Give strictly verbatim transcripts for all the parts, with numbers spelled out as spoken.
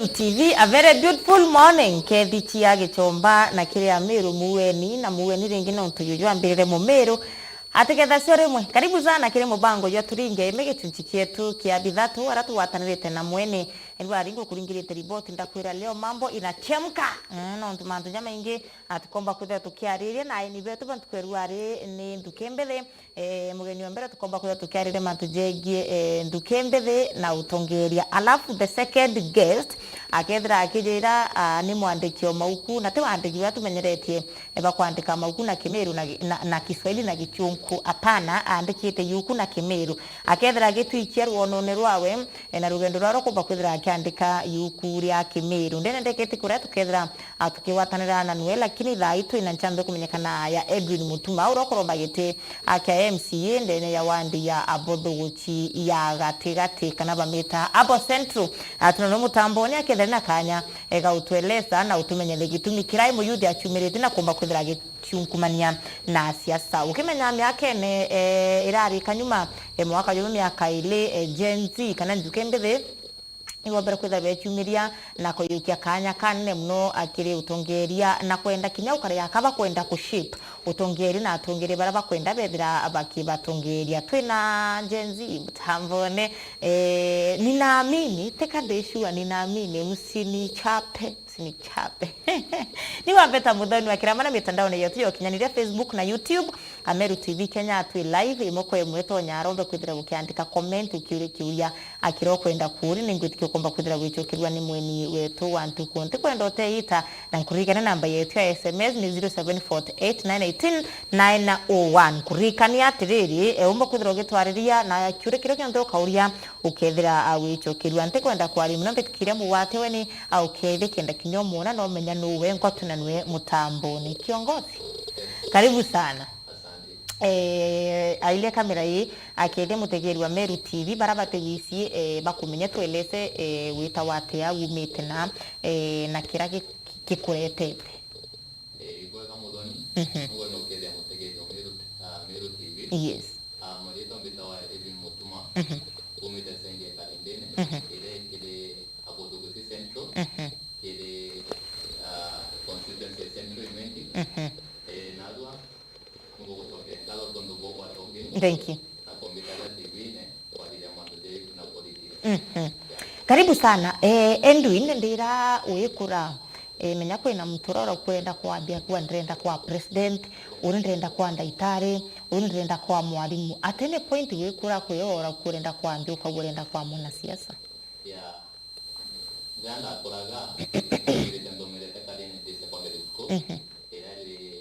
T V, a very beautiful morning. Kethi cia Gichomba na kiri Amiru Mueni, na Mueni ringi nontu yu jwambirire Mumiru. Atiketha cio rimwe. Karibu sana kiri mubango jwa Turinge Ime, gichunchi kietu kia bithatu, ara tugwatanirite na Mueni. Edward, ngukuringirite riboti, ndakwira leo mambo inachemka. Eh, nontu mantu jamaingi, ah, tukomba kwithirwa tukiariria na aini betu bantu kwerua ari ni nthuki mbithi. Eh, mugeni wa mbere tukomba kwithirwa tukiariria mantu jegie, eh, nthuki mbithi na utongeria. Alafu the second guest akethira akijira, ah, ni mwandiki o mauku, na ti wandiki uria tumenyeretie, eh, ba kwandika mauku na Kimiru na gi-, na, na Kiswahili na Gichunku. Apana, andikite yuku na Kimiru. Akethira agitwikia rwonone rwawe, eh, na rugendo rwao rwa kumba kwithira akiandika yuku ria Kimiru. Ndene ndeketi kuria tukethira, ah, tukigwatanira na nwe, lakini thaa ii twina nchambe kumenyekana ya Edwin Mutuma, uria ukoromba giti akia M C A ndene ya wandi ya Abothuguchi ya gatigati, kana bamita Abo Central. Ah, tunano mutamboni akethira na kanya, eh, ga utweleza na utumenyere gitumi kirai muyuthi aciumirite na kumba kwithira agichunkumania na siasa. Ukimenya miakene, eh, irarika nyuma, eh, mwaka jumwe miaka ili, eh, Gen Z kana nthuki mbithi, igombere kwithira bechumiria na kuyukia kanya kanene muno akiri utongeria na kwenda kinya ukari akaba kwenda kushape utongeria na atongeria bara bakwenda bethira bakibatongeria. Twina Gen Z mutambone, eh, ninaamini, teka ndishua, ninaamini, msinichape, msinichape. Ni Wambeta Muthoni wa kirama na mitandaone yetu ya ukinyaniria, Facebook na YouTube. Ameru T V Kenya twi live, imwe kwa imwe tonya arombe kwithira gukiandika comment ukiuria kiuria akira ukwenda kuuria, ni ngwitikia ukomba kwithira gwichukirua ni mweni wetu wa ntuku. Ntikwenda uteita, na nkuririkane namba yetu ya S M S ni zero seven four eight nine eighteen nine oh one. Nkuririkania atiriri, e, umba kwithira ugitwariria na kiuria kiria kionthe ukauria, ukethira, a, wichukirua. Ntikwenda kwaria muno, mbitikiria mugwate we ni, a, ukethia kenda kinya umwona, no menya nuwe ngwatu na nwe mutamboni. Kiongozi, karibu sana. Eh, airia kamera ii, akethia mutegeri wa Meru T V, bara batigwici, eh, bakumenya, tweleze, eh, witawa atia, umite na, eh, na kira gi-, gikuretete. Eh, ibwega Muthoni, mhm, nigwe nukethia mutegeri wa Meru, ah, Meru T V. Yes. Ah, maritwa mbitawa Edwin Mutuma, mhm, umite Saindi ya Karindene, mhm, iria ikiri Abothuguchi Central, mhm, kiri, ah, constituency ya Central Imenti. Mhm. Eh, narua Thank you. Mhm. Karibu sana. Eh, Edwin, ndira wikura, eh, menya kwina muntu urora kwenda kwambia kuwa ndirenda kwa president, uri ndirenda kwa ndaitari, uri ndirenda kwa mwarimu. At any point wikura kwiyora kurenda kwambia ukauga urenda kwa mwanasiasa? Yeah. Riria ndakuraga, nthomete Kariene Day Secondary School, mhm, iria iri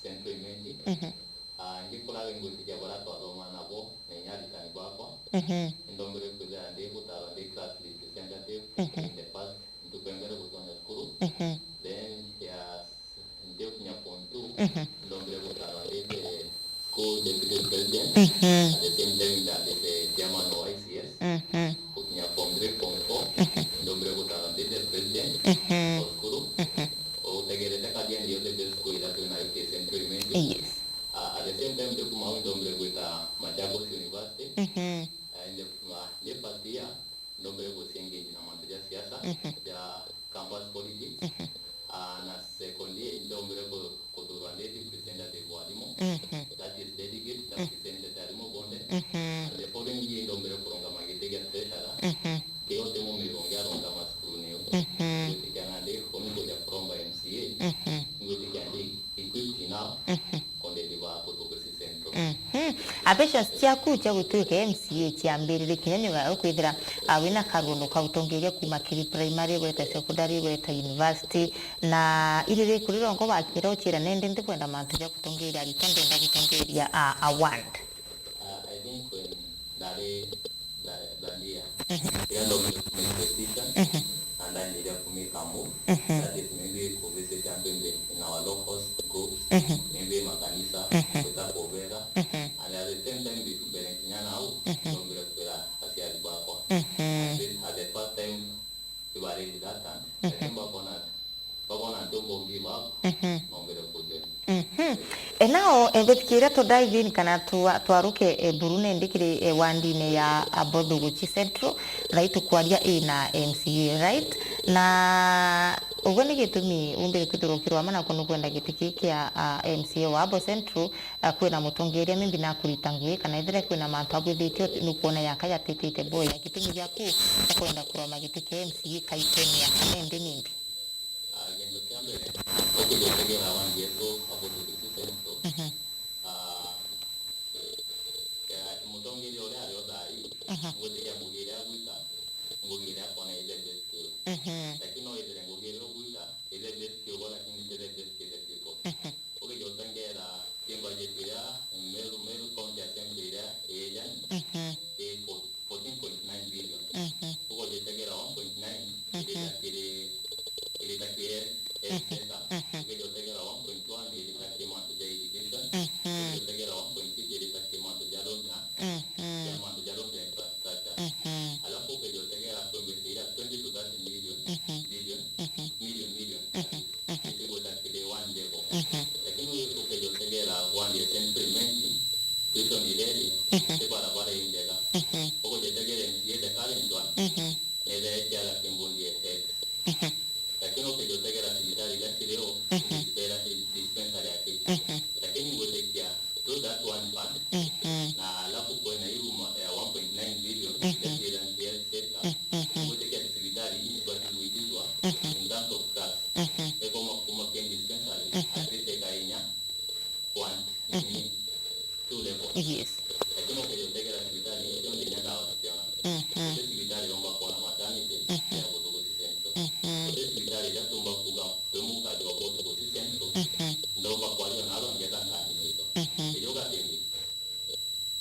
Central Imenti. Mhm. Ah, ngikura ngwitikia baria twathoma nabo, na inya aritani bakwa. Mhm. Nindombire kwithira ndi gutarwa ndi class representative, mhm, in the first, ntuku ya mbere gutonya cukuru. Mhm. Then ya, ndi gukinya form two, mhm, nindombire gutarwa ndi the school deputy president. Mhm. At the same time, ndi the chairman wa Y C S. Mhm. Gukinya form three, form four, mhm, nindombire gutarwa ndi the president, mhm, wa cukuru. Mhm. Utegerete Kariene yonthe best school iria twinayo ki Central Imenti. Yes. Ah, at the same time, ndi kuma au ndombire gwita Machakos University. Mhm. Ah, in the, ah, in the first year, ndombire guciengage na mantu ja siasa, mhm, ja campus politics. Mhm. Ah, na second year, ndombire ku-, kuthurwa ndi representative wa arimu. Mhm. That is delegate, na, mhm, representative arimu bonthe. Mhm. And the following year, ndombire kurungama giti gia treasurer. Mhm. Kiria uti mumigonge arungama cukuru niu. Mhm. Ngwitikia nandi, uni kuja kuromba M C A. Mhm. Ngwitikia ndi equipped enough, mhm, kundeliver Abothuguchi Central. Mhm. A, patience ciaku cia gutuika M C A ciambirire kinya nyuma ya kwithira, a, wina karundo ka utongeria kuma kiri primary gweta secondary gweta university, na iriri kuri rongo wakira uchira nindi ndikwenda mantu ja gutongeria aritwa, ndenda gutongeria a, a ward. Uh, I think when ndari, nda-, ndandia, mhm, riria ndomire kuma Institution, mhm, na ndanjiria kuma Ikambu, mhm, that is maybe kuvisit mpembe in our local schools, mhm, maybe makanisa, mhm, gwita kubera, mhm, and at the same time, mbere kinya nau, mhm, ndombire kwira aciari bakwa. Mhm. At the, at the first time, ibari reluctant, mhm, lakini bakona, bakona nti umba give up, mhm, ndombire kujoin. Mhm. E, now, e, betikiria tu dive in kana twa-, twaruke, e, buru nindi kiri, e, wandine ya Abothuguchi Central, right, tukwaria ina M C A, right? Na ugwe ni gitumi umbire kwithirwa ukirwama na kunukwenda giti kii kia, ah, M C A wa Abo Central, ah, kwina mutongeria maybe nakurita ngui, kana ethire kwina mantu abwithitie nukwona yaka yatitite boya, gitumi giaku kia kwenda kuroma giti kia M C A kaitene ya kana indi nimbi? Ah, gintu kia mbere, ukithukigira wandi yetu Abo Central. Mhm. Ah, eh, mutongeria uria ari o thaa ii, mhm, ngwitikia ngugi iria agwika, ngugi iria akona iri the best way. Mhm. Lakini no ithire ngugi iria ugwika iri the best way, lakini ti the best way the people. Mhm. Ukija utengera kiimba giti ya Meru, Meru County Assembly iria ijani, mhm, i fourteen point nine billion. Mhm. Ukojetegera one point nine, mhm, irita kiri, irita kiri health, mhm, sector. Mhm. Ukejotegera one point one, irita kiri mantu ja education. Mhm. Ukejotegera one point six, irita kiri mantu ja road na, mhm, ja mantu ja road na infrastructure. Mhm. Alafu ukejotegera kwembesera twenty to thirty million, mhm, billion, mhm, million, million. Mhm. Mhm. Itigwita kiri one level. Mhm. Lakini ukejotegera one ya Central Imenti, Prison Ireri, mhm, ti barabara injega. Mhm. Ukojetegera M C A the current one, mhm, nithe ciaga kimbundi effect. Mhm. Lakini ukejotegera cibitari iria cirio, mhm, dispera-, dispensary aki. Mhm. Lakini ngwitikia through that one fund, mhm, na alafu kwina irumo ya one point nine billion, mhm, ya cira N P S sector, mhm, mhm, ngwitikia cibitari ibati gwitizwa, mhm, in terms of cash. Mhm. Ekoma kuma ke dispensary, mhm, at least eka inya, one, mhm, two level. Yes. Lakini ukejotegera cibitari, iyo nginya ndawa ciona. Mhm. Uti cibitari yomba kuona maternity, mhm, ya Butugusi Central. Mhm. Uti cibitari iria tumba kuga twi mukaji wa Butugusi Central. Mhm. Ndomba kwaria na arwa ngeta ntangi mwito. Mhm. Iyo gatindi.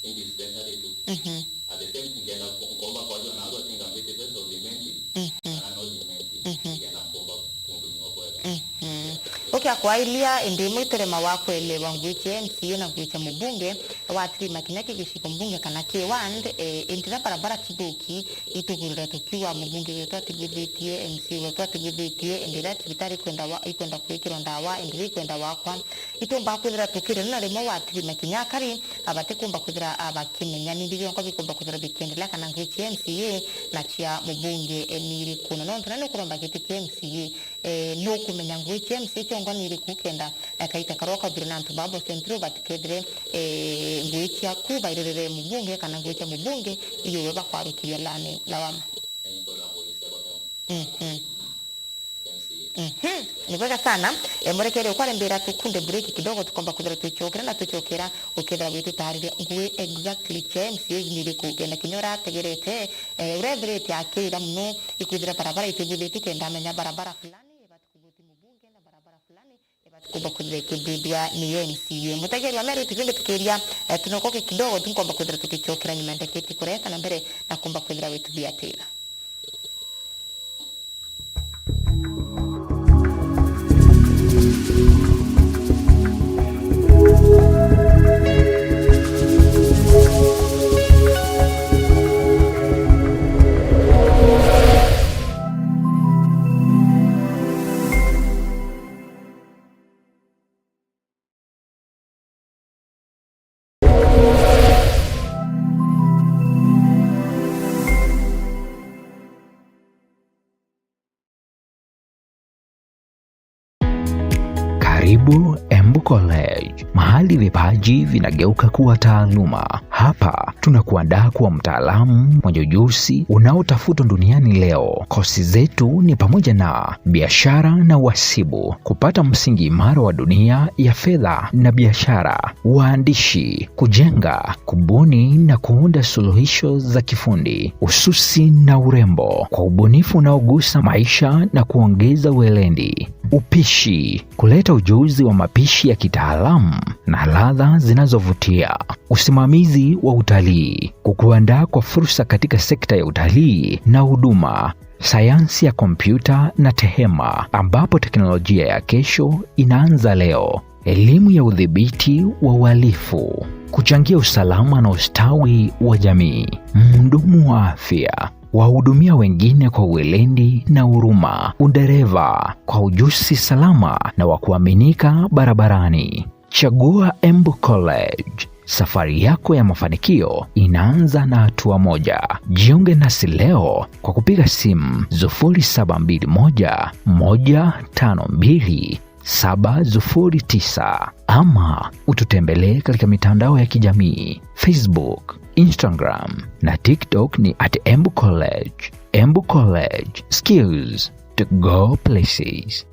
Indispensary tu. Mhm. At the same time, ngenda ku-, nkomba kwaria na arwa tinga mbite pesa ulimenti, mhm, kana no ulimenti, mhm, ngenda nkomba kundumiwa bwega. Mhm. Ukia kwailia, indi imwe iturema wa kuelewa ngui cia M C A na ngui cia mubunge, watirima kinya ki gicigo mbunge kana ki ward, eh, indi riria barabara cithuki, itugurire tukiuga mubunge wetu atibwithitie, M C A wetu atibwithitie, indi riria cibitari ikwenda wa-, ikwenda kwikirwa ndawa, indi riria ikwenda wakwa, itumba kwithira tukirira na rimwe watirima kinya akari, abatikumba kwithira abakimenya ni mbiji jonka bikumba kwithira bikiendelea kana ngui cia M C A na cia mubunge, eh, ni iriku. Na nontu na nukuromba giti kia M C A, eh, nukumenya ngui cia M C A cionka ni iriku kenda, eh, kaita karia ukathire na antu ba Abo Central batikethire, eh, ngui ciaku bairirire mubunge kana ngui cia mubunge iyowe bakwarukiria lani lawama. Mhm. Mhm. Ni bwega sana. E, murekere ukware mbira tukunde break kidogo, tukomba kwithira tuchokera na tuchokera ukethira witutariria ngui exactly cia M C A ni iriku. Kenda kinya urategerete, e, urethirite akirira muno, ikwithira barabara itibwithiti kenda amenya barabara fulani ibati kubuti mubunge na barabara fulani ibati kumba kwithira ikibwithua ni M C A. Mutegeri wa Meru, tukimbitikiria, e, tunokoke kidogo, tunkomba kwithira tukichokera nyuma ndaketi kureta na mbere na kumba kwithira wituthiatira. Karibu Embu College, mahali vipaji vinageuka kuwa taaluma. Hapa tunakuandaa kuwa mtaalamu mwenye ujuzi unaotafutwa duniani leo. Kosi zetu ni pamoja na biashara na uhasibu, kupata msingi imara wa dunia ya fedha na biashara, uandishi, kujenga, kubuni na kuunda suluhisho za kifundi, ususi na urembo, kwa ubunifu unaogusa maisha na kuongeza weledi, upishi, kuleta ujuzi wa mapishi ya kitaalamu na ladha zinazovutia, usimamizi wa utalii, kukuandaa kwa fursa katika sekta ya utalii na huduma, sayansi ya kompyuta na tehema, ambapo teknolojia ya kesho inaanza leo. Elimu ya udhibiti wa uhalifu, kuchangia usalama na ustawi wa jamii. Mhudumu wa afya, wahudumia wengine kwa weledi na huruma. Udereva, kwa ujuzi salama na wa kuaminika barabarani. Chagua Embu College, Safari yako ya mafanikio inaanza na hatua moja. Jiunge nasi leo kwa kupiga simu sufuri saba mbili moja, moja tano mbili, saba sufuri tisa, ama ututembelee katika mitandao ya kijamii, Facebook, Instagram na TikTok ni at Embu College. Embu College, skills to go places.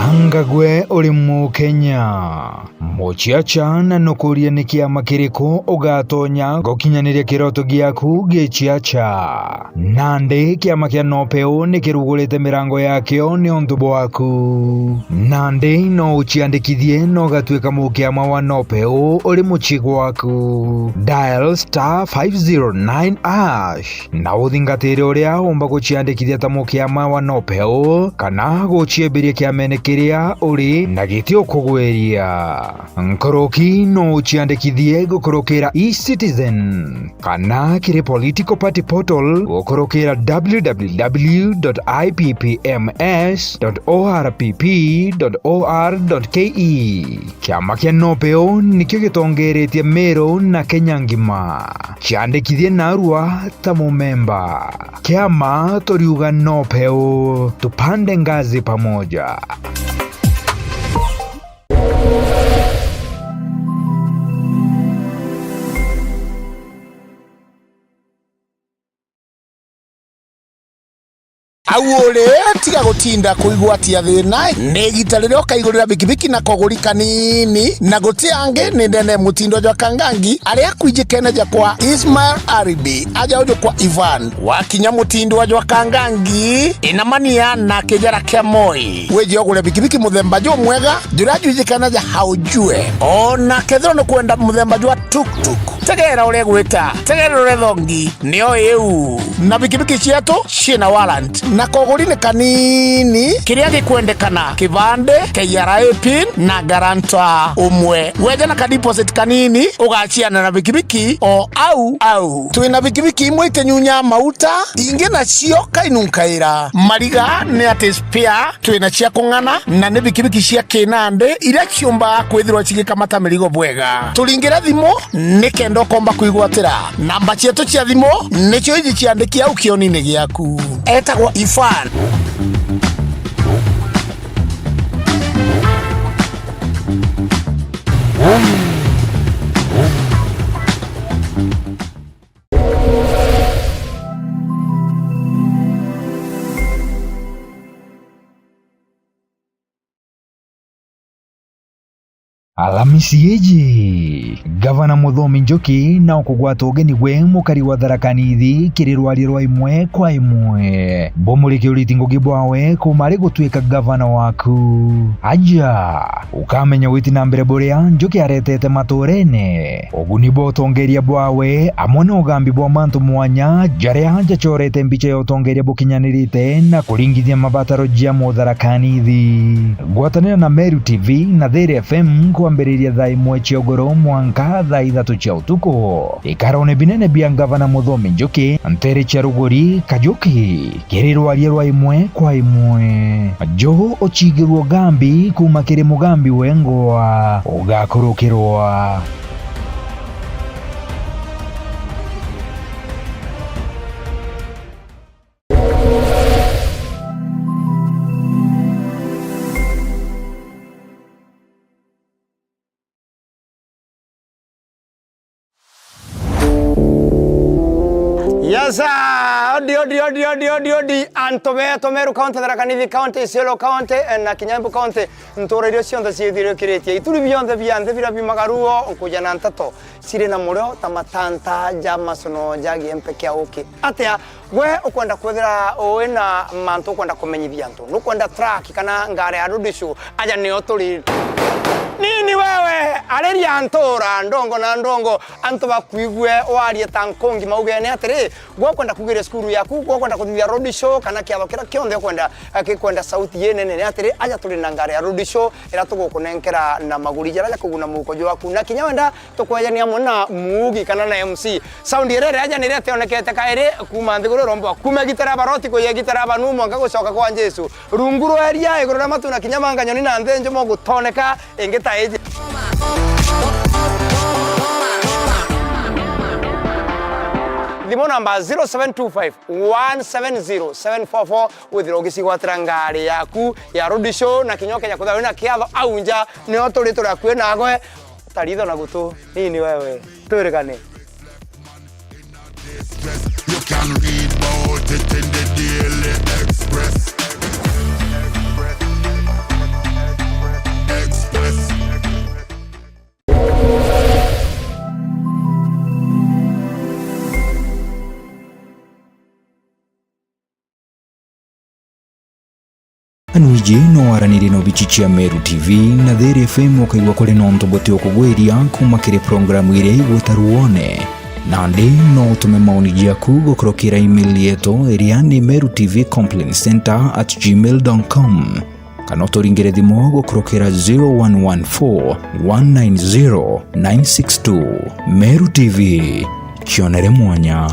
Anga gwe uri Mukenya? Muciaca, na nukuria ni kiama kiriku ugatonya gukinyaniria kiroto giaku giciaca? Nandi kiama kia Nopeu ni kirugurite mirango yakio niuntu bwaku. Nandi no uciandikithie na ugatuika mukiama wa Nopeu uri mucii gwaku. Dial star five zero nine hash na uthingatire uria umba guciandikithia ta mukiama wa Nopeu kana guciembiria kiamene kiria uri na giti ukugwiria. Nkuruki no uciandikithie gukurukira eCitizen kana kiri political party portal gukurukira w w w dot i p p m s dot o r p p dot o r dot k e. Kiama kia Nopeu nikio gitongeretie Meru na Kenya ngima. Ciandikithie narua ta mumemba. Kiama turiuga Nopeu, tupande ngazi pamoja. Au uri, tiga gutinda kuigwatia thina, ni igita riria ukaigurira bikibiki na koguri kanini, na guti angi ni ndene mutindo jwa Kangangi, aria akwijikene jakwa Ismail Aribi, aja uju kwa Ivan. Wakinya mutindwa jwa Kangangi, inamania na kijara kia Moi. Wije ugure bikibiki muthemba jumwega, juria jwijikana ja Haujue. Ona kethirwa ni kwenda muthemba jwa tuktuk, tegera uria igwita, tegera uria thongi, nio iu. Na bikibiki cietu ciina warrant, na koguri ni kanini. Kiria gikwendekana: kibande, K R A pin, na guarantor umwe. Weja na ka deposit kanini, ugaciana na bikibiki o au au. Twina bikibiki imwe itinyunyaa mauta, ingi nacio kainunkaira. Mariga ni ati spare twina cia kung'ana, na ni bikibiki cia kinandi iria ciumbaga kwithirwa cigikamata mirigo bwega. Turingire thimu nikenda ukomba kwigwatira. Namba cietu cia thimu nicio iji ciandiki au kionini giaku. Etagwa Ifan. Alamisi iji, Gavana Muthomi Njuki na ukugwata ugeni gwe mukari wa Tharaka Nithi kiri rwaria rwa imwe kwa imwe. Bumurike uriti ngugi bwawe kuma ari gutuika gavana waku. Aja, ukamenya gwiti na mbere buria Njuki aretete maturene, uguni bwa utongeria bwawe, amwe na ugambi bwa mantu mwanya jaria jacorete mbicha ya utongeria bukinyanirite na kuringithia mabataro ja Mutharaka Nithi. Gwatanira na Meru T V na Thiri F M kwambiriria thaa imwe cia ugoro mwanka thaa ithatu cia utuku, ikarone binene bia Gavana Muthomi Njuki, ntere cia Ruguri, Kajuki, kiri rwaria rwa imwe kwa imwe. Njugu ucigirwe ugambi kuma kiri mugambi wengwa ugakurukirwa. Yes, sir. Odi, odi, odi, odi, odi, odi. Antu betu Meru County, Tharaka Nithi County, Isiolo County, eh, na kinya Embu County, ntura iria cionthe ciithiurukiritie. Ituri bionthe bia nthi biria biumagaru o nkuja na nteto ciri na murio ta matanta ja macono ja giempe kia uki. Atia gwe ukwenda kwithira ui na mantu ukwenda kumenyithia antu? Nukwenda track kana ngari ya road show? Aja nio turi. Nini wewe, ariria ntura ndongo na ndongo, antu bakwigue warie ta nkongi maugene atiri, gwe ukwenda kugiria cukuru yaku, gwe ukwenda kuthithia road show, kana kiatho kiria kionthe ukwenda, eh, gikwenda sauti inene, ni atiri, aja turi na ngari ya road show, iria tugukunenkera na maguri jaria ja kuguna muhuko jwaku. Na kinya wenda tukwejania amwe na muugi kana na M C. Sound iria iraja niria tionekete kairi kuuma nthiguru iromba. Kuuma gitara baroti kuya gitara banu mwanka gucoka kwa Jesu. Rungu rwa iria, iguru ria matu na kinya manga nyoni na nthi njumo gutoneka ingi ta iji. Thimu namba zero seven two five, one seven zero, seven four four, withirwa ugicigwatira ngari yaku ya road show na kinya ukeja kwithirwa wina kiatho au nja, nio turi turi akui nagwe. Taritho na gutu, nini wewe, twirigane. You can read about it in the Daily Express. Express. Anwiji no waranirie na obichi cia Meru T V na Thiri F M ukaigua kuri na untu buti ukugwiria kuuma kiri programu iria igwita Ruone. Nandi no utume maoni jaku gukurukira email yetu iria ni meru T V complaint center at gmail dot com. Kana uturingire thimu gukurukira zero one one four, one nine zero, nine six two. Meru T V, kionere mwanya.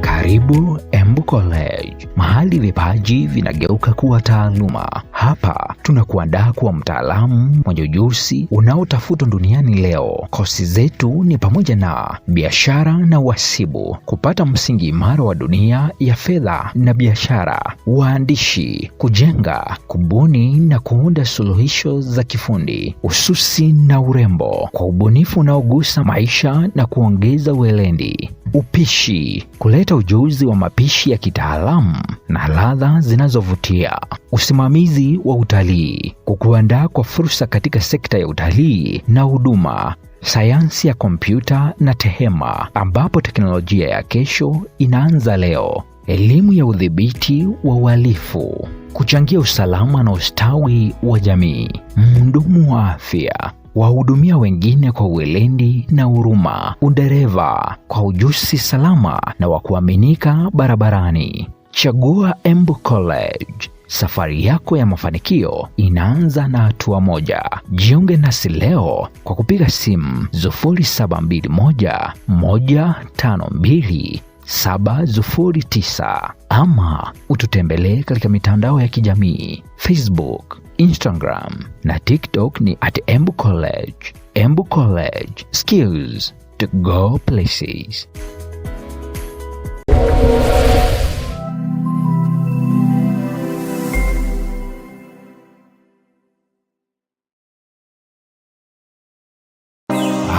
Karibu Embu College, mahali vipaji vinageuka kuwa taaluma. Hapa tunakuandaa kuwa mtaalamu mwenye ujuzi unaotafutwa duniani leo. Kosi zetu ni pamoja na biashara na uhasibu, kupata msingi imara wa dunia ya fedha na biashara, uandishi, kujenga, kubuni na kuunda suluhisho za kifundi, ususi na urembo, kwa ubunifu unaogusa maisha na kuongeza weledi, upishi, kuleta ujuzi wa mapishi ya kitaalamu na ladha zinazovutia, usimamizi wa utalii, kukuandaa kwa fursa katika sekta ya utalii na huduma, sayansi ya kompyuta na tehema, ambapo teknolojia ya kesho inaanza leo. Elimu ya udhibiti wa uhalifu, kuchangia usalama na ustawi wa jamii. Mhudumu wa afya, wahudumia wengine kwa weledi na huruma. Udereva, kwa ujuzi salama na wa kuaminika barabarani. Chagua Embu College. Safari yako ya mafanikio inaanza na hatua moja. Jiunge nasi leo kwa kupiga simu sufuri saba mbili moja, moja tano mbili, saba sufuri tisa, ama ututembelee katika mitandao ya kijamii, Facebook, Instagram na TikTok ni at Embu College. Embu College, skills to go places.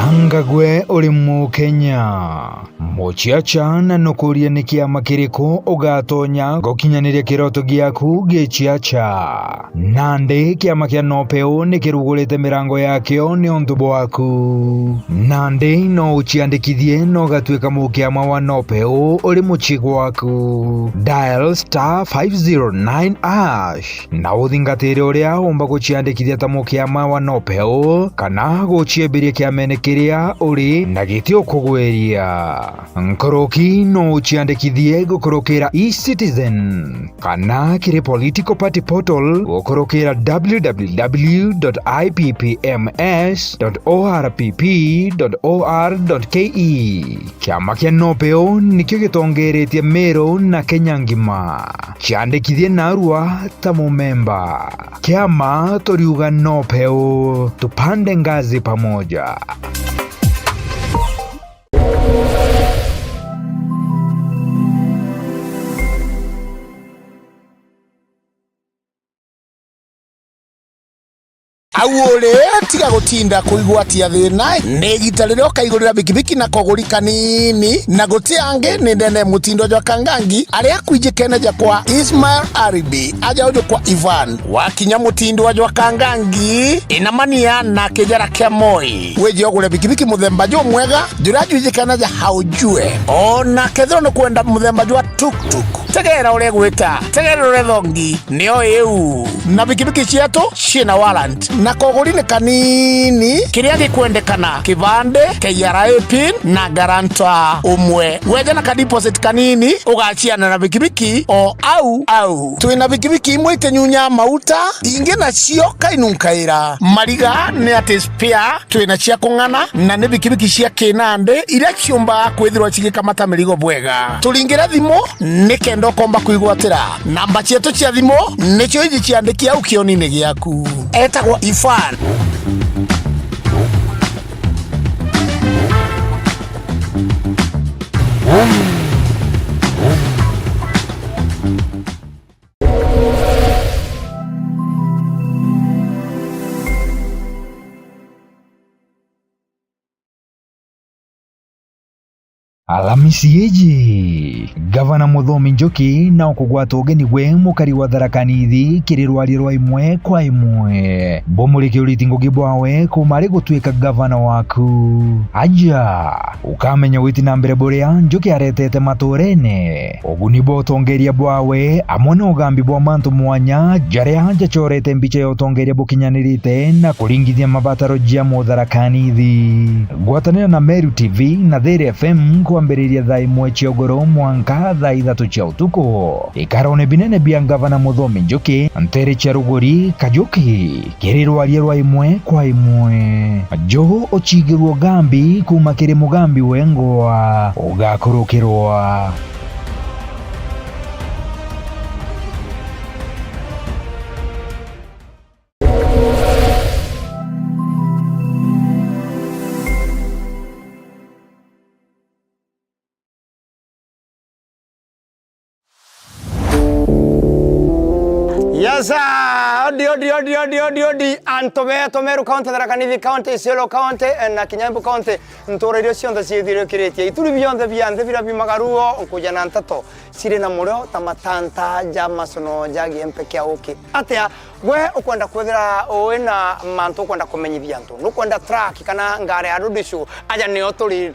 Anga gwe uri Mukenya? Muciaca na nukuria ni kiama kiriku ugatonya gukinyaniria kiroto giaku giciaca? Nandi kiama kia Nopeu ni kirugurite mirango yakio niuntu bwaku. Nandi no uciandikithie na ugatuika mukiama wa Nopeu uri mucii gwaku. Dial star five zero nine hash na uthingatire uria umba guciandikithia ta mukiama wa Nopeu kana guciembiria kiamene kiria uri na giti ukugweria. Nkuruki no uciandikithie gukurukira eCitizen kana kiri political party portal gukurukira w w w dot i p p m s dot o r p p dot o r dot k e. Kiama kia NOPEU nikio gitongeretie Meru na Kenya ngima. Ciandikithie narua ta mumemba. Kiama turiuga NOPEU, tupande ngazi pamoja. Au uri, tiga gutinda kuigwatia thina. Ni igita riria ukaigurira bikibiki na koguri kanini, na guti angi ni ndene mutindwa jwa Kangangi, aria akwijikene ja kwa Ismail Aribi, aja uju kwa Ivan. Wakinya mutindwa jwa Kangangi, inamania na kijara kia Moi. Wije ugure bikibiki muthemba jumwega, juria jwijikene ja Haojue. Ona kethirwa ni kwenda muthemba jwa tuktuk, tegera uria gwita, tegera uria thongi, nio iu. Na bikibiki cietu ciina warrant, na koguri ni kanini. Kiria gikwendekana: kibande, K R A pin, na guarantor umwe. Weja na ka deposit kanini, ugaciana na bikibiki o au au. Twina bikibiki imwe itinyunyaa mauta, ingi nacio kainunkaira. Mariga ni ati spare twina cia kung'ana, na ni bikibiki cia kinandi iria ciumbaga kwithirwa cigikamata mirigo bwega. Turingire thimu nikenda ukomba kwigwatira. Namba cietu cia thimu nicio iji ciandiki au kionini giaku. Etagwa Ifan. Alamisi iji, Gavana Muthomi Njuki na ukugwata ugeni gwe mukari wa Tharaka Nithi kiri rwaria rwa imwe kwa imwe. Bumurike uriti ngugi bwawe kuuma ari gutuika gavana waku. Aja, ukamenya witi na mbere buria Njuki aretete maturene. Uguni bwa utongeria bwawe, amwe na ugambi bwa mantu mwanya, jaria jacorete mbicha ya utongeria bukinyanirite na kuringithia mabataro ja Mutharaka Nithi. Gwatanira na Meru T V na Thiri F M kwambiriria thaa imwe cia ugoro mwanka thaa ithatu cia utuku. Ikarone binene bia Ngavana Muthomi Njuki, ntere cia Ruguri, Kajuki, kiri rwaria rwa imwe kwa imwe. Njugu ucigirwe ugambi kuuma kiri mugambi wengwa ugakurukirwa. Yes, sir. Odi, odi, odi, odi, odi, odi. Antu betu Meru County, Tharaka Nithi County, Isiolo County, eh, na kinya Embu County, ntura iria cionthe ciithiurukiritie. Ituri bionthe bia nthi biria biumagaru o nkuja na nteto ciri na murio ta matanta ja macono ja giempe kia uki. Atia? Gwe ukwenda kwithira ui na mantu ukwenda kumenyithia antu, nukwenda track kana ngari ya road show, aja nio turi.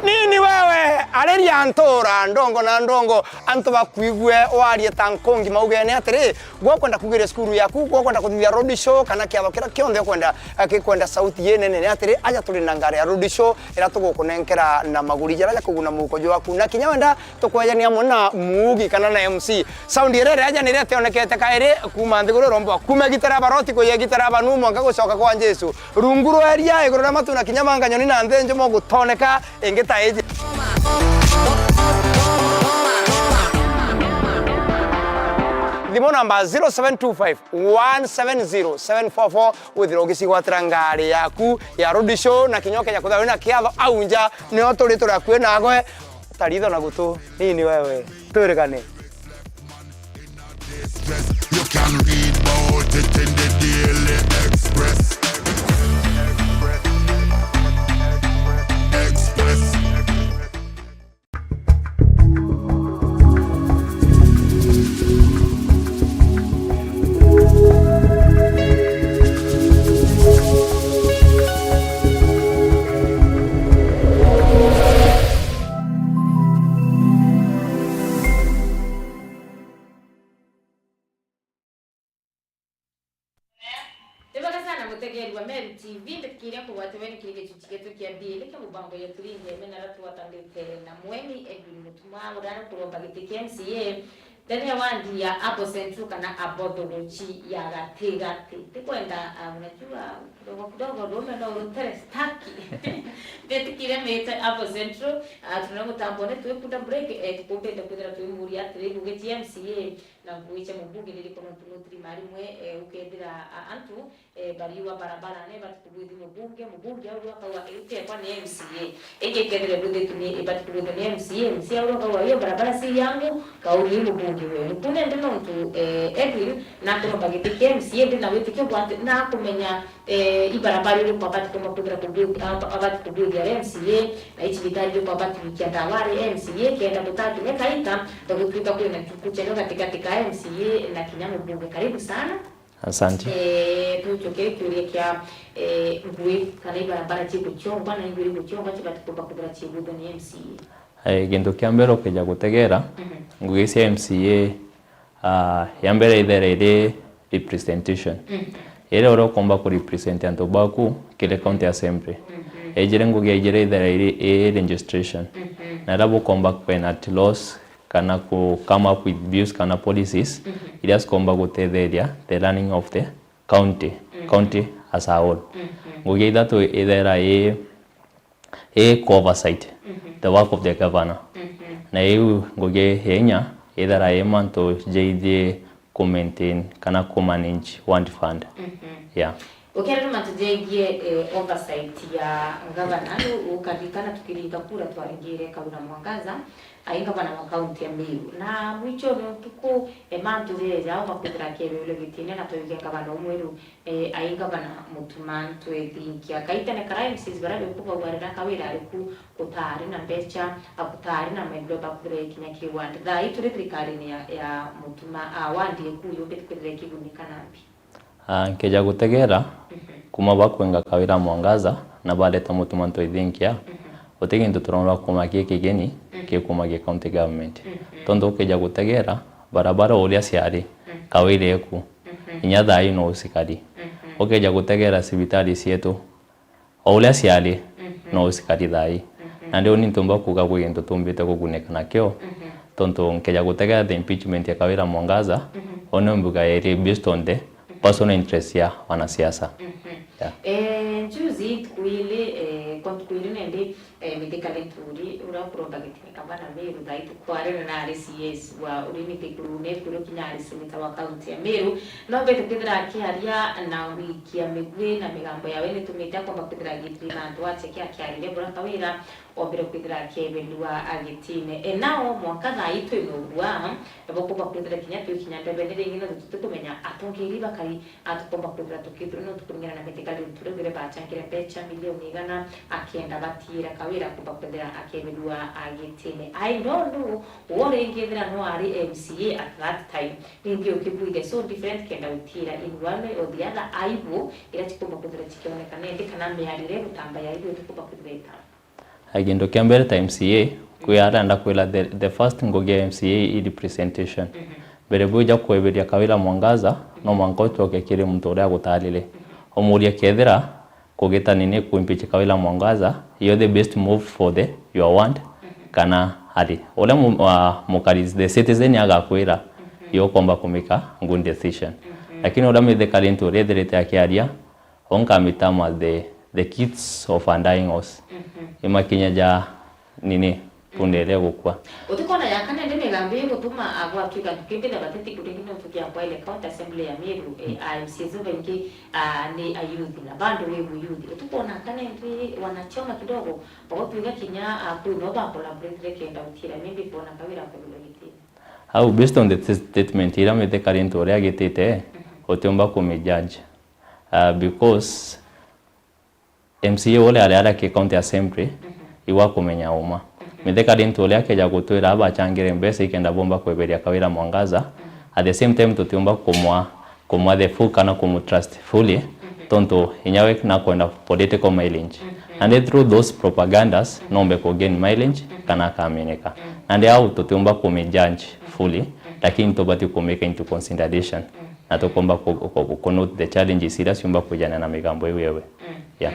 Nini wewe, ariria ntura ndongo na ndongo, antu bakwigue warie ta nkungi maugene atiri, gwe ukwenda kugiria cukuru yaku, gwe ukwenda kuthithia road show, kana kiatho kiria kionthe ukwenda, eh, gikwenda sauti inene ni atiri, aja turi na ngari ya road show, iria tugukunenkera na maguri jaria ja kuguna muhuko jwaku, na kinya wenda tukwejania amwe na muugi kana na M C. Sound iria ireja niria tionekete kairi kuuma nthiguru iromba. Kuuma gitara baroti kuya gitara banu mwanka gucoka kwa Jesu. Rungu rwa iria, iguru ria matu na kinya manga nyoni na nthi njumo gutoneka ingi ta iji. Thimu namba zero seven two five one seven zero seven four four, withirwa ugicigwatira ngari yaku ya road show na kinya ukeja kwithirwa wina kiatho au nja, nio turi turi akui nagwe. Taritho na gutu, nini wewe, twirigane. You can read about it in the Daily Express. Express. Mutegeri wa Meru T V, mbitikiria kugwatiwe ni kiri gichuchi gietu kia mbili kia mubango ya Turinge Mena, aria twatandite na mweni Edwin Mutuma, uria ari kuromba giti kia M C A ndani ya wandi ya Apo Central kana Apo Thuguchi ya gatigati. Tikwenda, ah, unajua, kidogo kidogo rume no rutere staki. Mbitikiria mite Apo Central, ah, tuna mutambo ni twikunda break, eh, tukumbite kwithira twimuria atiri, ngugi cia M C A na ngugi cia mubunge ni iriku, nontu no turi marimwe, eh, ukethira, ah, antu eh, bariua barabara ni ibati kubwithua mubunge, mubunge aurua akauga, "Iu ti ekwa, ni M C A." Ingi ikethira ibwithitue ni ibati kubwithua ni M C A, M C A aurua akauga, "Hiyo barabara si yangu," kauri iu mubunge we. Nikune ndi nontu, eh, Edwin nakuromba giti kia M C A, ndi na witikio bwa ati nakumenya, eh, ibarabara iriku abati kumba kwithira kubwi-, ab-, abati kubwithia ari M C A, na icibitari iriku abati gwikia ndawa ari M C A, kenda gutakinya kaita ta gutwika kwina nchuku cheno gatigati ka M C A na kinya mubunge. Karibu sana. Asante. Eh, tucoke kiuria kia, eh, ngugi kana ibarabara ciguchongwa na ingwiri guchongwa cibati kumba kwithira cigwithua ni M C A. Eh, gintu kia mbere ukija gutegera, mhm, ngugi cia M C A, ah, ya mbere ithere iri representation. Mhm. Iria uria ukomba ku represent antu baku kiri county assembly. Mhm. Ejire ngugi ya ijire ithere iri, iri registration. Mhm. Na iria bukomba ku enact laws kana ku come up with bills kana policies, mhm, iria cikomba gutetheria the running of the county, mm, county as a whole. Mhm. Ngugi ithatu ithera i, i ku oversight, mhm, the work of the governor. Mhm. Na iu ngugi ya inya ithera i mantu jeithie ku maintain kana ku manage ward fund. Mhm. Yeah. Ukiaria mantu jegie, eh, oversight ya governor, riu ukaririkana tukiringa kura twaringire Kawira Mwangaza ai ngavana wa kaunti ya Meru. Na mwichone utuku, eh, mantu jeja au makwithira akebelua gitine na twaikia ngavana umwe riu, eh, ai ngavana Mutuma ntwethinkia. Kaitene kara M Cs baria beku baugarira Kawira ari ku, gutaari na mbecha, a, gutaari na maendeleo bakwithira ikinya ki ward. Thaa ii turi thirikarine ya, ya Mutuma, a, ward eku yumbite kwithira ikigunika nambi? Ah, nkeja gutegera, mhm, kuma bakwenga Kawira Mwangaza na bareta Mutuma ntwethinkia, mhm, guti gintu turona kuma ki kigeni, mhm, ki kuma ki county government. Mhm. Tontu ukeja gutegera, barabara uria ciari, mhm, Kawira eku, mhm, inya thaa ii no ucikari. Mhm. Ukeja gutegera cibitari cietu, o uria ciari, mhm, no ucikari thaa ii. Mhm. Nandi uni ntumba kuuga kwi gintu tumbite kugunika nakio, mhm, tontu nkeja gutegera the impeachment ya Kawira Mwangaza, mhm, uni mbuga iri based on the, mhm, personal interest ya wanasiasa. Mhm. Yeah. Eh, juzi ntuku ili, eh, kwa ntuku ili nendi, eh, Mithika Linturi, uria ukuromba giti kia gavana Meru thaa ii tukwarire na ari C S wa urimi Kigurune, kuru kinya ari seneta wa kaunti ya Meru, no mbete kwithira akiaria na gwikia migwi na migambo yawe nitumite akomba kwithira agithirima antu acheke akiarire bura Kawira ombire kwithira akebelua agitine. E nao mwanka thaa ii twina urua, nabo kumba kwithira kinya twikinya ndebene ringi, no tutikumenya atongeri bakari atukomba kwithira tukithirwa no tukuringana na Mithika Linturi ugire bachangire mbecha milioni igana akienda batiira Kawira kumba kwithira akebelua agitine. I don't know, wo ringi ethira no ari M C A at that time. Ningi ukibwithia so different kenda utiira in one way or the other, aibu iria cikumba kwithira cikionekana, indi kana miarire gutamba ya aibu itikumba kwithira itamba. A, gintu kia mbere ta M C A, kwi arenda kwira the, the first ngugi ya M C A i representation. Mhm. Mbere bwija kweberia Kawira Mwangaza, no mwanka ucoke kiri muntu uria agutarire. Mhm. Umurie kethira kugita nini kuimpeach Kawira Mwangaza, you're the best move for the, your ward, mhm, kana ari. Uria mu-, wa, mukari, the citizen agakwira, mhm, yo ukomba kumika good decision. Mhm. Lakini uria Mithika Linturi ethirite akiaria, onkamita ma the, the kids of undying horse. Mhm. Imakinya ja nini, punda iria igukua. Utikona ya kana ndi migambo igutuma agwatwika ntukimbitha bateti kuringi nontu kia kwa ile county assembly ya Meru, eh, a M C As baingi, ah, ni ayuthi na bado wi muyuthi. Utikona kana ndi wanachoma kidogo, bagutwika kinya, ah, kwino ba collaborate kenda utira, maybe kona Kawira akubilo gitini. Au, based on the st-, statement iria Mithika Linturi agitite, mhm, utiumba kumijudge. Ah, because M C A uria ari aria ki county assembly, mhm, iwa kumenya uma. Mhm. Mithika Linturi akeja gutwira abachangire mbeca ikenda bomba kweberia Kawira Mwangaza, mhm, at the same time tutiumba kumwa, kumwa the full kana kumu trust fully, mhm, tontu inya we nakwenda political mileage. Mhm. And through those propagandas, mhm, nombe ku gain mileage, mhm, kana akaminika. Mhm. And au tutiumba kumijudge, mhm, fully, mhm, lakini tubati kumika into consideration. Mhm. na tukomba ku, ku, ku, ku note the challenges iria ciumba kwijana na migambo iu yewe. Yeah.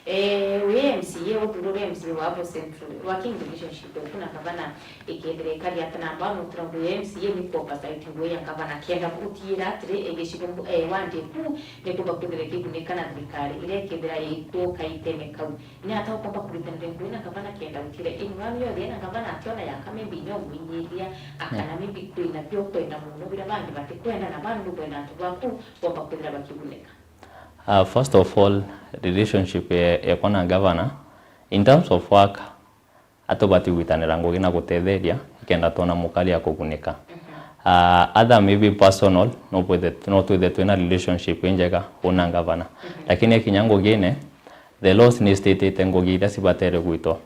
Eh, wi M C A, uthurwe wi M C A wa Abbots Central, working relationship yaku na gavana ikethira ikari atia, na mbao nutira undu ya M C A ni ku oversight ngugi ya gavana kenda gutiira atiri, eh, gicigo, eh, wandi ku ni kumba kwithira ikigunika na thirikari iria ikethira ikuo kaitene kau. Ni ata ukomba kuritanira ngugi na gavana kenda gutiira in one way or the other, na gavana akiona yaka maybe inya umwinyiria, akana maybe kwina bio ukwenda muno biria bangi batikwenda, na bangi ukwenda antu baku bomba kwithira bakigunika? Uh, first of all, relationship ye-, yekwa na governor, in terms of work, atubati gwitanira ngugi na gutetheria, ikenda twona mukari akugunika. Uh, other maybe personal, no bwithe-, no twithe twina relationship injega una governor. Lakini ekinya ngugine, the laws ni cititite ngugi iria cibatere gwitwa.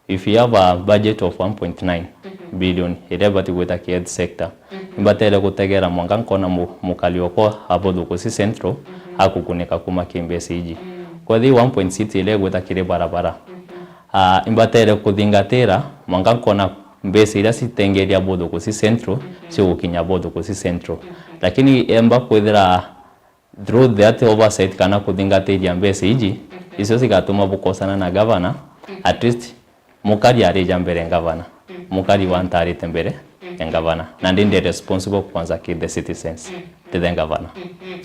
If you have a budget of one point nine billion iria ibati gwita ki health sector, imbatere gutegera mwanka nkona mu-, mukari okwa Abothukusi Central akugunika kuma ki mbeca iji. Kwethi one point six iria igwita kiri barabara, ah, imbatere kuthingatira mwanka nkona mbeca iria citengeria Abothukusi Central cigukinya Abothukusi Central. Lakini emba kwithira through that oversight kana kuthingatiria mbeca iji, icio cigatuma bukosana na governor, at least mukari arija mbere ya governor, mukari wantarite mbere ya governor, na ndi ndi responsible kwanza ki the citizens, ti the governor.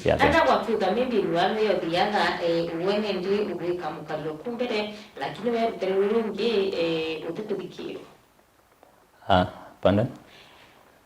Yeah, thank you. Enda gwakiuga maybe in one way or the other, eh, wene ndi ugwika mukari oku mbere, lakini we rutere ruru rungi, eh, utikuthikirwa. Ah, pardon?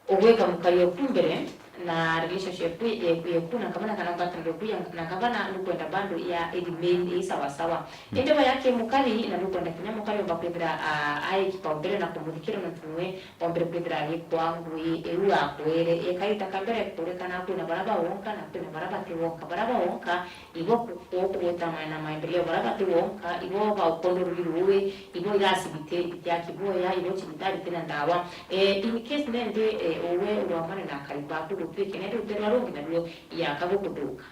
Ugwika mukari oku mbere na relationship yeku, yeku na gavana kana ngwataniro yeku ya, na gavana nukwenda bado ya remain i sawa sawa. Indi we ya ki mukari na nukwenda kinya mukari omba kwithira, ah, ai kipaumbere na kumuthikira nontu niwe ombere kwithira agikwa ngugi iu akwire. Ikaita ka mbere kuri kana kwina baria bawonka na kwina baria batiwonka. Baria bawonka ibo ku-, ku-, kugwita ma-, na maendeleo baria bati wonka, ibo ba ukondo ruri ruwi, ibo iracibitiri bitiaki bwoya, ibo cibitari tina ndawa. Eh, in case nende, eh, uwe urwamane na akari baku gutwike nende ruterwa rungi naruo yaka gukuthuka.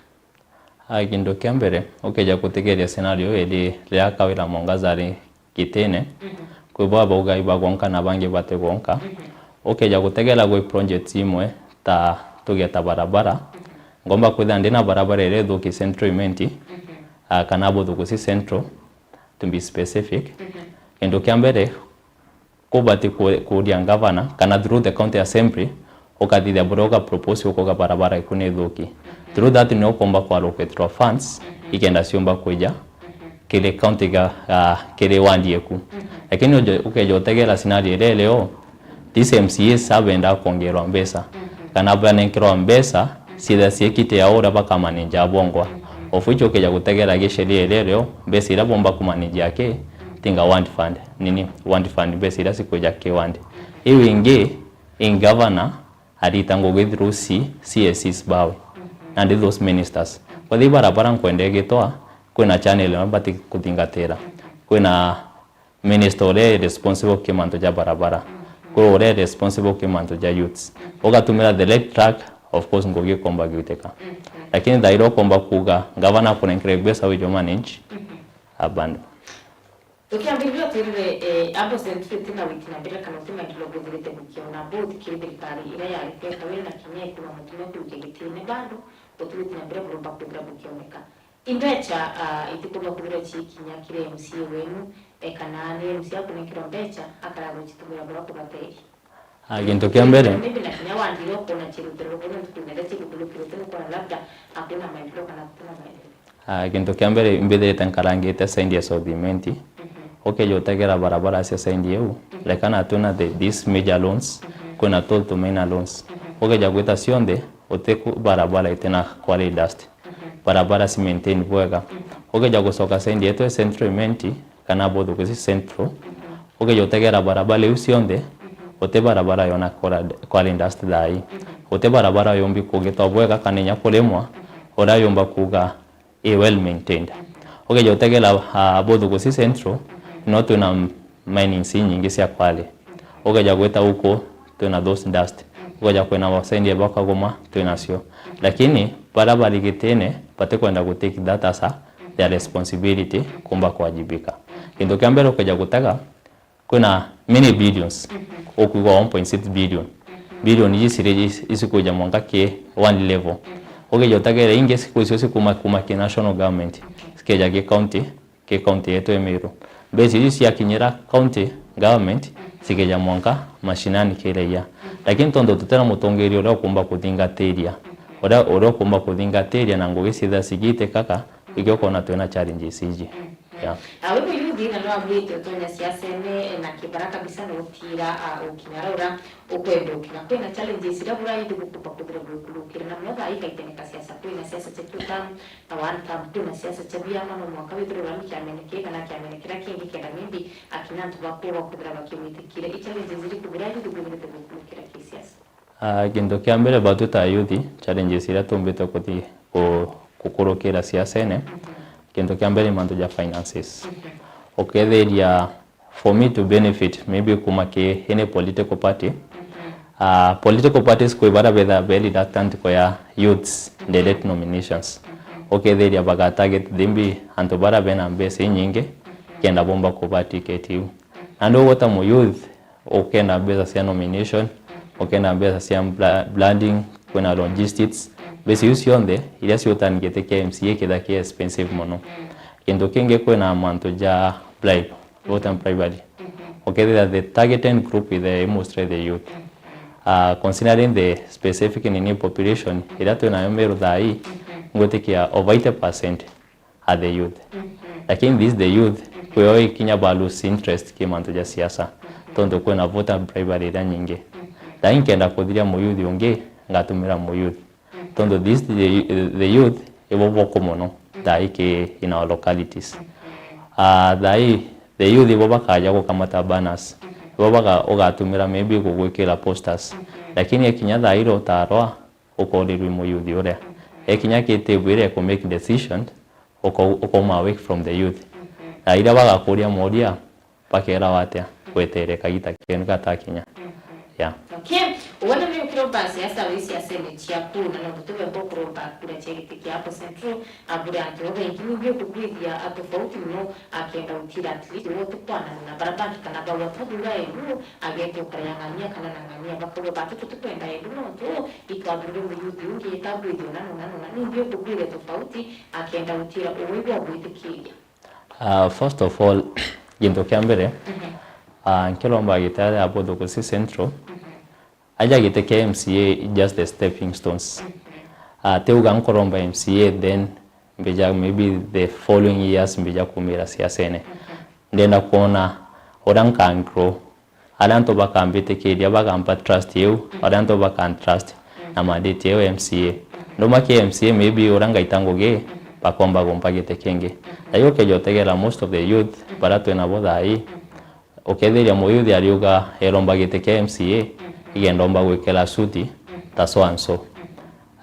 Ah, kintu kia mbere, ukeja kutigeria scenario iri riria Kawira Mwangaza ari gitine, kwi bo abauga ibagwonka na bangi batigwonka. Ukeja gutegera gwi projects imwe ta tuge ta barabara, ngomba kwithira ndina barabara iria ithuki Central Imenti, ah, kana Abothukusi Central, to be specific. Kintu kia mbere, kubati ku-, kuria governor, kana through the county assembly, ukathithia buria uga propose ukuga barabara iku ni ithuki. Through that ni ukomba ku allocate funds, ikenda ciumba kwija kiri county ga, ah, kiri ward yeku. Lakini uje-, ukeja utegera scenario iria irio, these M C As abenda kwongerwa mbeca, kana banenkerwa mbeca, ciitha ciikite ya uria bakamanage abongwa. Of which ukeja gutegera gisheria iria irio, mbeca iria bomba kumanage aki, tinga ward fund, nini, ward fund, mbeca iria cikwija ki ward. Iu ingi, in governor, arita ngugi through C-, C S Cs bawe, nandi those ministers. Kwethi barabara nkwenda igitwa, kwina channel imwe bati kuthingatira. Kwina minister uria e responsible ki mantu ja barabara. Kwi uria e responsible ki mantu ja youths. Ugatumira the right track, of course, ngugi ikomba giutika. Lakini thaira ukomba kuuga, gavana akunenkere mbeca wije umanage, abandon. Tukiambiriria twirire, eh, Abbots Central tina wiki na mbere kana uti maendeleo buthirite bukiona both kiri thirikari iria yari keta wina kinya ikuma mutumia kurukia gitine bado, uti wiki na mbere buromba kwithira bukioneka. Imbecha, ah, itikumba kwithira ciikinya kiri M C A wenu, eh, kana ni M C A akunenkirwa mbecha, akara gucitumira buria kubateithia. Ah, gintu kia mbere. Maybe na kinya wandire ukona chirutiro rukuru ntuku nenda chigukulukire tene ukona labda akwina maendeleo kana kutina maendeleo. Ah, gintu kia mbere imbithirite nkarangite side ya South Imenti. Ukeja utegera barabara cia side iu, like kana twina the, these major loans, kwina toll to minor loans. Ukeja gwita cionthe, uti ku-, barabara itina quality dust. Barabara ci maintain bwega. Ukeja gucoka side yetu ya Central Imenti, kana Abothukusi Central, ukeja utegera barabara iu cionthe, uti barabara yona quali-, quality dust thaa ii. Uti barabara yumbi kugitwa bwega kana inya kurimwa, uria yumba kuuga i well maintained. Ukeja utegera, ah, Abothukusi Central, no twina m-, mines inyingi cia quality. Ukeja gwita uku, twina those dust. Ukeja kwina wasaindi ya Bakaguma, twinacio. Lakini baria bari gitine, batikwenda gu take that as a their responsibility, kumba kuwajibika. Kintu kia mbere ukeja gutega, kwina many billions, ukuigua one point six billion. Billion iji ciri iji, icikwija mwanka ki one level. Ugeja utegere ingi siku icio cikuma kuma ki national government, cikeja ki county, ki county yetu ya Meru. Mbeca icio ciakinyira county government, cikeja mwanka mashinani ki raia. Lakini tondu tutira mutongeria uria ukumba kuthingatiria, uria, uria ukumba kuthingatiria na ngugi ciithira cigitikaga, ikio ukona twina challenges iji. Yeah. Ah, wi muyuthi na no abwite utonya siasene na kibara kabisa na utira, ah, ukinya raura ukwenda ukira. Kwina challenges iria bura indi bukumba kuthira bwikurukira na mono thaa ii kaitene ka siasa. Kwina siasa cia two term na one term, kwina siasa cia biama, no mwanka withirwe urami kiamene kii kana kiamene kiria kingi kenda maybe akinya antu bakuo bakuthira bakimwitikire. I challenges iriku bura indi bwithirite bwikurukira ki siasa? Ah, kintu kia mbere, batwi ta youth, challenges iria tumbite kuthi ku-, kukurukira siasene, kintu kia mbere ni mantu ja finances. Ukethiria, for me to benefit, maybe kuma ki any political party, ah, political parties kwi baria bethaa be reluctant kuya youths direct nominations. Ukethiria baga target thimbi antu baria bena mbeca inyingi, kenda bomba kuba ticket iu. Nandi ugweta mu youth, ukenda mbeca cia nomination, ukenda mbeca cia bla-, branding, kwina logistics, mbeca iu cionthe iria ciutani giti kia M C A kithira ki expensive mono. Kintu kingi, kwina mantu ja bribe, vote and bribery. Ukethira the targeted group is the mostly the youth. Uh, considering the specific nini population iria twinayo Meru thaa ii, ngwitikia over eighty percent are the youth. Lakini this the youth, kwio ikinya ba lose interest ki mantu ja siasa. Tontu kwina voter bribery iria nyingi. Thaa ii nkenda kuthiria muyuthi ungi, ngatumira muyuthi. Tontu this the, the youth, ibo boko mono, thaa ii ki in our localities. Ah, thaa ii, the youth ibo bakaja gukamata banners. Ibo baka-, ugatumira maybe kugwikira posters. Lakini ikinya thaa ii utarwa, ukorirwe muyuthi uria. Ekinya kitibwire ku make decision, uko-, ukauma away from the youth. Na iria bagakuria moria, bakera watia, gwetere kagita kenu gatakinya. Yeah. Okay. Uwe ni ukiromba siasa wi siasene ciaku, na no tubemba kuromba kura cia giti kia Apo Central, abure antu babaingi ni biukugwithia tofauti muno. Akenda utira at least wote kwana na bara bangi kana bawa twathura elu, agete ukara ya ng'ania kana na ng'ania, bakauga batu tutikwenda elu nontu itwathurire muyuthi ungi itagwithio na nona nona. Ni mbi ukugwithia tofauti, akenda utira uwe bwa gwitikiria? Ah, first of all, gintu kia mbere, ah, nkiromba gitare abo Thukusi Central, aja giti kia M C A just the stepping stones. Ah, tiuga nkuromba M C A then mbija maybe the following years mbija kumira siasene. Ndenda kwona uria nka grow, aria antu bakambitikiria, bakampa trust iu, aria antu bakantrust na mandate iu M C A. Nduma kia M C A maybe uria ngaita ngugi, bakomba kumpa giti kingi. Na iu ukeja utegera most of the youth baria twinabo thaa ii, ukethiria muyuthi ariuga eromba giti kia M C A, igenda omba gwikira suti ta so and so.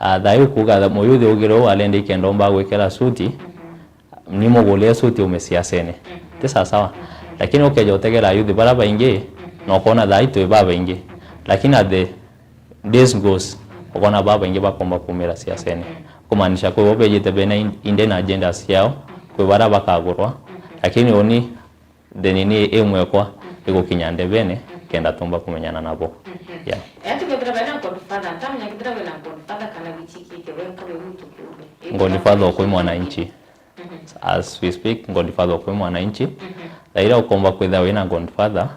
Ah, thaa ii ukuga muyuthi ugire uu arenda ikenda omba gwikira suti, ni mugurire suti ume siasene. Ti sawa sawa. Lakini ukeja utegera ayuthi baria baingi, na ukona thaa ii twi babaingi. Lakini as the days goes, ukona babaingi bakomba kumira siasene. Kumaanisha kwi bo bejite bena in-, hidden agendas ciao, kwi baria bakagurwa. Lakini uni the nini imwekwa igukinya ndebene, kenda tumba kumenyana nabo. Yeah. Aya tukethira bena godfather, ntamenya kethira wina godfather kana wichikite wenka wi muntu kiumbe. Godfather okwi mwananchi. As we speak, godfather okwi mwananchi. Thaira ukomba kwithira wina godfather,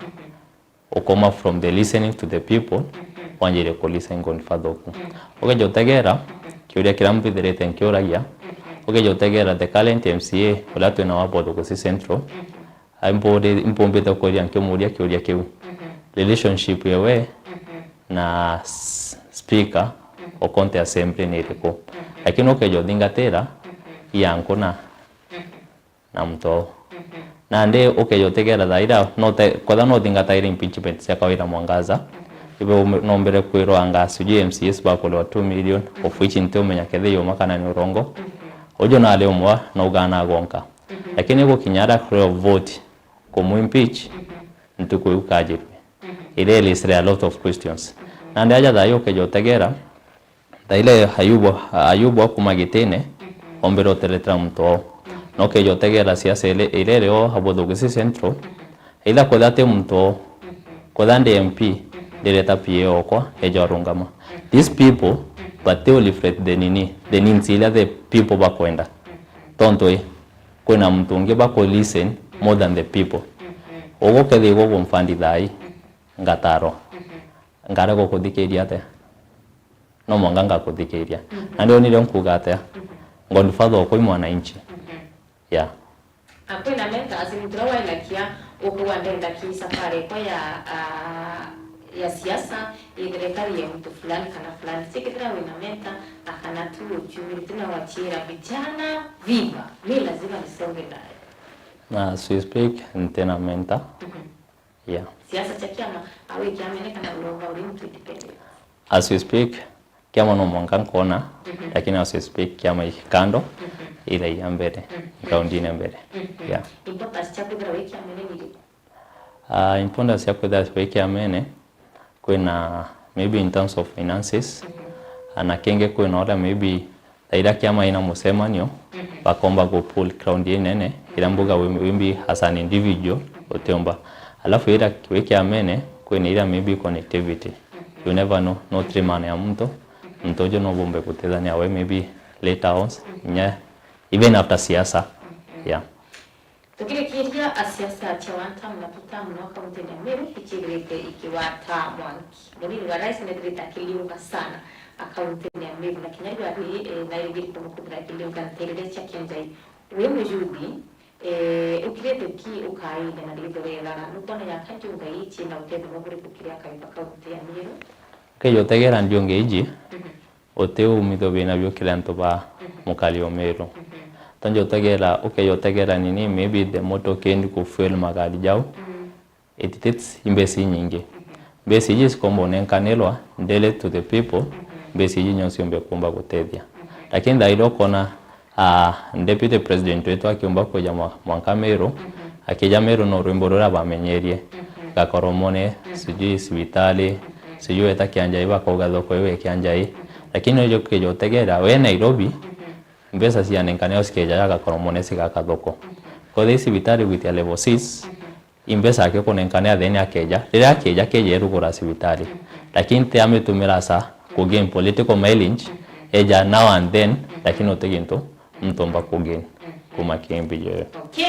ukoma from the listening to the people, wanjire ku listen godfather oku. Ukeja utegera, kiuria kiria mbithirite nkiuragia, ukeja utegera the current M C A uria twina wa Thukusi Central, Ai, mpumbite kuria nkimuria kiuria kiu. Relationship yewe na s-, speaker o county assembly ni iriku? Lakini ukeja uthingatira, i ya nkuna na mtoo. Nandi ukeja utegera thaira, no te-, kwetha no uthingataire impeachment cia Kawira Mwangaza, ibe ume-, nombere kwirwa anga sijui M C As bakurewa two million, of which ntiumenya kethira i uma kana ni urongo. Uju nari umwe na ugana agonka. Lakini gukinya aria kurewa vote, kumu impeach, ntuku iu kajirwe. Iria ilisire a lot of questions. Nandi aja thayu ukeja utegera, thaile Ayubu, Ayubu akuma gitine, ombire uteretera muntu wao. Na ukeja utegera siasa ile, ile irio abo Thukusi Central, either kwetha ti muntu wao, kwetha ndi M P, ndireta P A okwa, eja urungama. These people, but they will reflect the nini, the needs iria the people bakwenda. Tontu i, kwina muntu ungi baku listen more than the people. Ugu kethigwa gumfandi thai, ngatarwa, ngarega gukuthikiria atia? No mwanka ngakuthikiria. Na ndio nire nkuga atia? Godfather okwa i mwananchi. Yeah. Na kwina mentor, as in, muntu uria wainakia, ukauga ndenda ki safari yakwa ya, ah, ya siasa, ithire kari ya muntu fulani kana fulani. Cikithira wina mentor, akana tu uciumire tu na waciira vijana, viva, mi lazima nisonge nayo. Na as we speak, ntina mentor. Yeah. Siasa cia kiama, awe kiamene kana uroga uri muntu independent? As we speak, kiama no mwanka nkona, lakini as we speak, kiama iki kando, ira iya mbere, ground ine mbere. Yeah. Importance cia kwithira wi kiamene ni iriku? Ah, importance cia kwithira wi kiamene, kwina maybe in terms of finances, na kingi kwina uria maybe thaira kiama ina mucemanio, bakomba gu pull ground inene, ira mbuga wi, wi mbi as an individual, utiumba. Alafu ira wi kiamene, kwina ira maybe connectivity. You never know, no trimana ya muntu, muntu uju no bumbe gutethania we maybe later on, nya even after siasa. Yeah. Tukirikiria, a siasa cia one term na two term no kauntine ya Meru iciithirite ikiwata mwanki. Munini wa rais nethirite akiliuka sana a kauntine ya Meru, na kinya riu ari, eh, nairigiri kumukuthira akiliuka nteere cia Kianjai. Wi muyuthi, eh, ukirite ki ukaine na ritho riega, nukwona yaka ndiunga ici na utethio buriku kiri akari ba kaunti ya Meru? Ukeja utegera ndiunga iji, uti umithio wina bio kiri antu ba mukari o Meru. Tonje utegera, ukeja utegera nini, maybe the motorcade ku fuel magari jau, it takes imbeca inyingi. Mbeca iji cikomba unenkanirwa daily to the people, mbeca iji nyo ciumbe kumba gutethia. Lakini thaira ukona, ah, deputy president wetu akiumba kuja mwa-, mwanka Meru, akija Meru no rwimbo ruria bamenyerie. Gakoromone, sijui cibitari, sijui weta Kianjai bakauga thoko iu e Kianjai. Lakini uju ukija utegera, we Nairobi, mbeca cianenkanirwa cikeja ya Gakoromone cigaka thoko. Kothi cibitari gwitia level six, imbeca ake kunenkane atheni akeja. Riria akeja, akeja erugura cibitari. Lakini ti amitumira sa ku gain political mileage, eja now and then, lakini uti gintu ntumba ku gain kuma ki mbija iyo. Okay.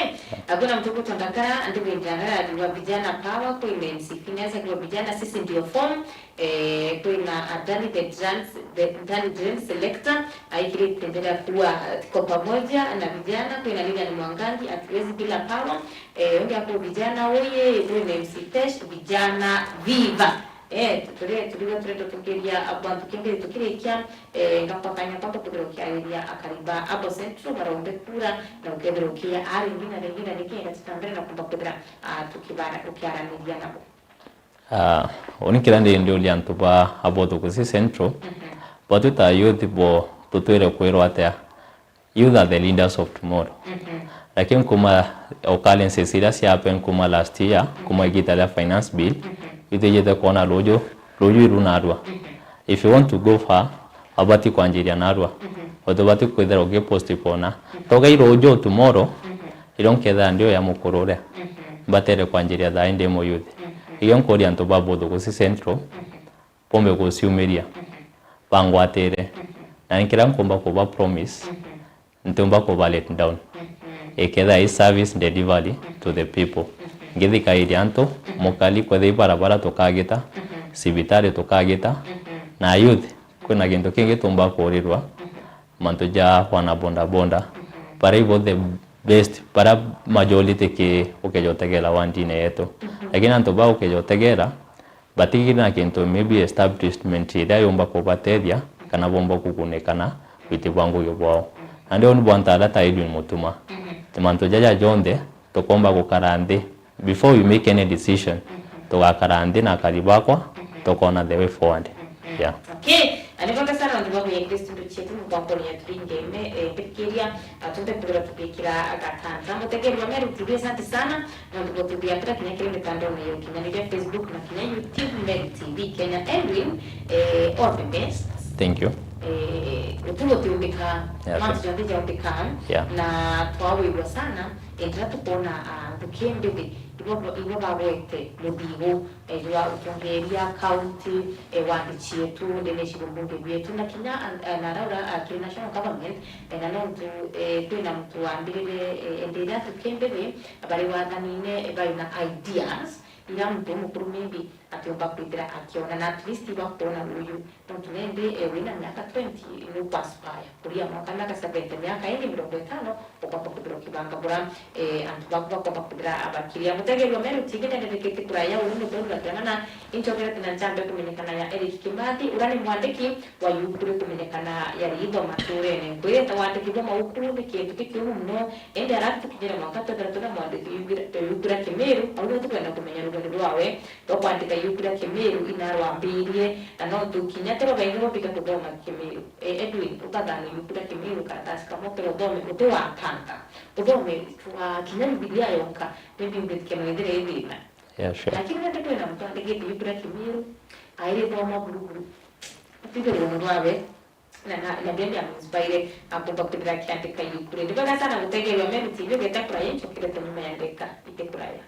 Hakuna mtu kutondakara, ndi bindangara, ndi wa vijana power, kwina M C P neza, ndi wa vijana, sisi ndio form. Eh, kwina Adani the drum, the Adani drum selector, aikirite mbere ya kuwa, eh, tuko pamoja na vijana, kwina Lilian Mwangangi, hatuwezi bila power. Eh, ungi akuwa vijana oye, kwina M C Tesh, vijana viva. Eh, turi, turiga turenda tukiria abantu kingi tukirikia, eh, ngakwa kanya kwamba kwithira ukiariria akari ba Abo Central barombe kura na ukethira ukia aringi na ringi na ringi, ngatita mbere na kumba kwithira, ah, tukibara, ukiaraniria nabo. Ah, uni kiria ndi ndiuria antu ba Abo Thukusi Central, batwi ta youth bo tutwire kwirwa atia? Youth are the leaders of tomorrow. Lakini kuma occurrences iria cia happen kuma last year, kuma igita ria finance bill, itwijite kwona ruju, ruju irunarua. If you want to go far, abati kwanjiria narua. Utubati kwithira ugipostpona. Togai ruju tomorrow, irio nkethira ndio ya mukuru uria. Mbatere kwanjiria thaa indi mu youth. Irio nkuria antu ba Abo Thukusi Central, bombe guciumiria, bangwatire. Na ni kiria nkumba kuba promise, ntiumba kuba let down. Ikethira i service delivery to the people. Ngithikairia antu, mukari kwethira i barabara tukagita, cibitari tukagita, na youth, kwina gintu kingi tumba kuurirwa, mantu ja wana boda boda, baria ibo the best, baria majority ki ukeja utegera wandine yetu. Lakini antu ba ukeja utegera, batigire na kintu, maybe establishment iria yumba kubatethia, kana bomba kugunika na witi bwa ngugi bwao. Na ndio ni bwanta aria ta Edwin Mutuma. Ni mantu jaja jonthe, tukomba gukara nthi. Before we make any decision, tugakara nthi na akari bakwa, tukona the way forward. Yeah. Okay. Na ni bwega sana, antu babu ya Kristo ndu cietu, ni kwa koni ya turingeme, eh, mbikiria, ah, tumbe kwithirwa tugikira gatanta. Mutegeri wa Meru T V, asante sana, na ntugo tuthiatira kinya kiri mitandao ya ukinyaniria, Facebook na kinya YouTube, Meru T V Kenya. Edwin, eh, all the best. Thank you. eh, guti gutiumbika, yeah, mantu jonthe jaumbika, yeah, na twawigua sana, eh, ndira tukwona, ah, antu kimbithi, ibo, ibo bagwete muthigu, eh, jwa utongeria county, eh, wa nthi cietu, ndene icigo mbunge bietu, na kinya an-, eh, na raura, ah, kiri national government, eh, na nontu, eh, twina muntu wambirire, eh, enderia antu kimbithi, bari wathanine, eh, bari na ideas, iria muntu umukuru maybe atiumba kwithira akiona, na at least bakwona uyu, nontu nindi, eh, wina miaka twenty, nuku aspire kuria mwanka miaka seventy, miaka ingi mirongo itano, ukwamba kwithirwa ukibanga bura, eh, antu baku bakwamba kwithira abakiria. Mutegeeri wa Meru T V, nendekete kuraya uri muthuri na twena na inchokerete na nchambe kumenyekana ya Eric Kimathi, uria ni mwandiki wa yuku rikumenyekana ya Riitho Maturene. Nkwirite wandiki bwa mauku ni kintu kikiumu mono, indi aria tukinyire mwanka twethira twina mwandiki yuku ria Kimiru, au nio tukwenda kumenya rugendo rwawe rwa kwandika yuku ria Kimiru ina rwambirie, na nontu kinya tiro baingi bobika kuthoma Kimiru. E, Edwin, ukathana yuku ria Kimiru karatasi kamwe kira uthome, uti wa kanta. Uthome, ah, kinya Bibilia yonka, maybe mbitike no ithire i thina. Yeah, sure. Lakini nandi kwina muntu andikite yuku ria Kimiru, airithoma buru buru. Tuge rugendo rwawe, na, na, na bia biamuinspire akumba kwithira akiandika yuku ri. Ndi bwega sana gutegeerua Meru T V, ugete kuraya, inchokerete nyuma ya ndeka ite kuraya.